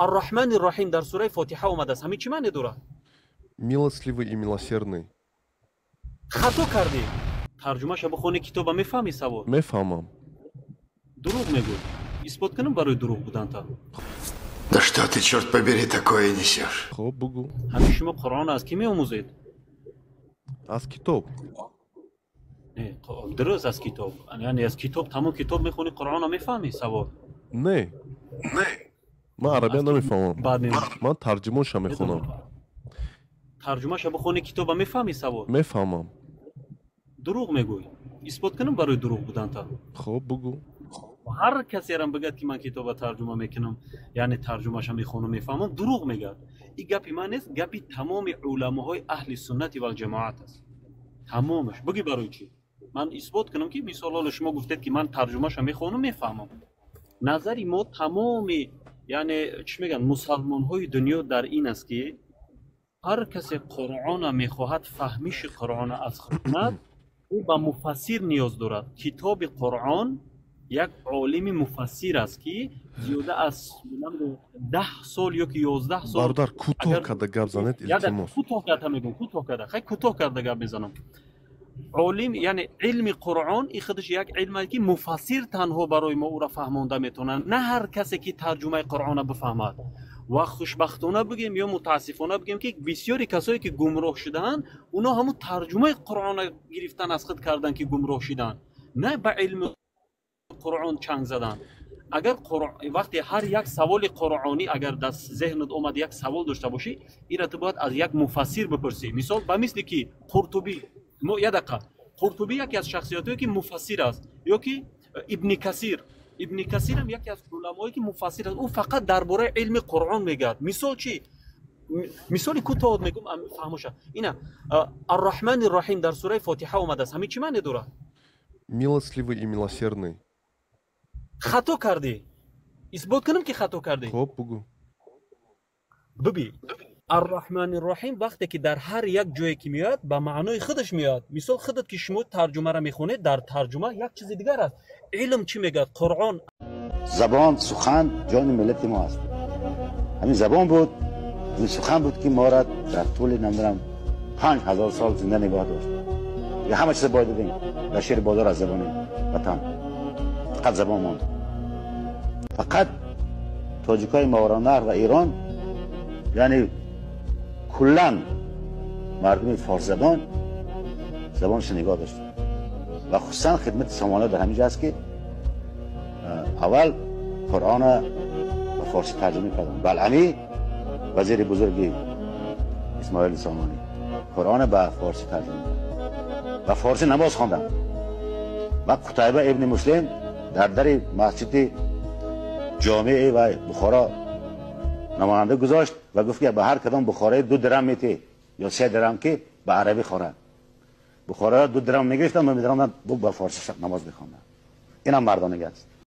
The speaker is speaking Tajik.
Арраҳмани Раҳим дар сураи Фотиҳа омадааст, ҳамин чӣ маъне дорад? Милостливый и милосердный. Хато кардӣ. Тарҷумаша бихонӣ, китоба мефаҳмӣ, савол? Мефаҳмам. Дурӯғ мегӯй. Исбот кунам барои дурӯғ буданта. Да что ты, черт побери, такое несешь? Хоб, бугӯ. Ҳамин шумо Қуръон аз кӣ меомӯзед? Аз китоб. Не, дуруст, аз китоб, яъне аз китоб, тамом китоб мехонӣ, Қуръонро мефаҳмӣ, савол? Не, ман арабия намефаҳмам. Баъд Ман тарҷумоша мехонам. Тарҷумаша бихонӣ, китоба мефаҳмӣ, савол? Мефаҳмам. Дурӯғ мегӯй. Исбот кунам барои дурӯғ буданта. Хоб, бугӯ. Ҳар касерам бигӯяд, ки ман китоба тарҷума мекунам, яъне тарҷумаша мехонам, мефаҳмам, дурӯғ мегӯяд. Ин гапи ман нест, гапи тамоми уламоҳои аҳли суннати валҷамоат аст, тамомаш. Бугӣ барои чӣ? Ман исбот кунам, ки мисол, ҳоло шумо гуфтед, ки ман тарҷумаша мехонам, мефаҳмам. Назари мо, тамоми, яъне чӣ мегӯянд, мусалмонҳои дунё дар ин аст, ки ҳар касе Қуръона мехоҳад фаҳмиши Қуръона аз худ кунад, ӯ ба муфассир ниёз дорад. Китоби Қуръон як олими муфассир аст, ки зиёда аз 10 сол ё ки 11 сол. Бародар, кӯтоҳ карда гап занед, илтимос. Кӯтоҳ карда мегӯм, кӯтоҳ карда, хай, кӯтоҳ карда гап мезанам. Олим, яъне илми Қуръон и худаш як илм аст, ки муфассир танҳо барои мо ӯра фаҳмонда метавонад, на ҳар касе, ки тарҷумаи Қуръона бифаҳмад. Ва хушбахтона бигем ё мутаассифона бигем, ки бисёри касое, ки гумроҳ шудаанд, онҳо ҳамун тарҷумаи Қуръона гирифтан, аз худ кардан, ки гумроҳ шуданд, на ба илми Қуръон чанг задан. Агар вақте ҳар як саволи қуръонӣ агар дар зеҳнат омад, як савол дошта бошӣ, ира ту бояд аз як муфассир бипурсӣ. Мисол, ба мисли ки Қуртубӣ, як дақиқа, Қуртубӣ яке аз шахсиятҳое, ки муфассир аст, ё ки Ибни Касир. Ибни Касирам яке аз уламое, ки муфассир аст, ӯ фақат дар бораи илми Қуръон мегӯяд. Мисол чӣ? Мисоли кӯтоҳ мегӯм, фаҳмоша. Ина, Арраҳмани Раҳим дар сураи Фотиҳа омадааст, ҳамин чӣ маъне дорад? Милостливый и милосердный. Хато кардӣ. Исбот кунам, ки хато кардӣ. Хоб, бугӯ. Биби, Арраҳмани Раҳим вақте ки дар ҳар як ҷое ки меояд, ба маънои худаш меояд. Мисол, худат ки шумо тарҷумаро мехонед, дар тарҷума як чизи дигар аст. Илм чӣ мегӯяд? Қуръон. Забон, сухан ҷони миллати мо аст. Ҳамин забон буд, ҳамин сухан буд, ки моро дар тӯли, намедонам, 5000 сол зинда нигоҳ дошт. Я ҳама чиз бояд додем дар шери бозор аз забони ватан, фақат забон монд. Фақат тоҷикои Мовароуннаҳр ва Эрон, яъне куллан мардуми форсзабон, забонашро нигоҳ дошт. Ва хусусан хидмати Сомона дар ҳамин ҷо аст, ки аввал Қуръона ба форсӣ тарҷума карданд. Балъамӣ, вазири бузурги Исмоили Сомонӣ, Қуръона ба форсӣ тарҷума кард, ба форсӣ намоз хонданд. Ва Қутайба ибни Муслим дар дари масҷиди ҷомеи ва Бухоро намоянда гузошт ва гуфт, ки ба ҳар кадом бухорои 2 дирам метӣ ё 3 дирам, ки ба арабӣ хонад. Бухороя 2 дирам мегирифтанд ва медираманд, ба форсӣ намоз мехонданд. Инам мардонагӣ аст.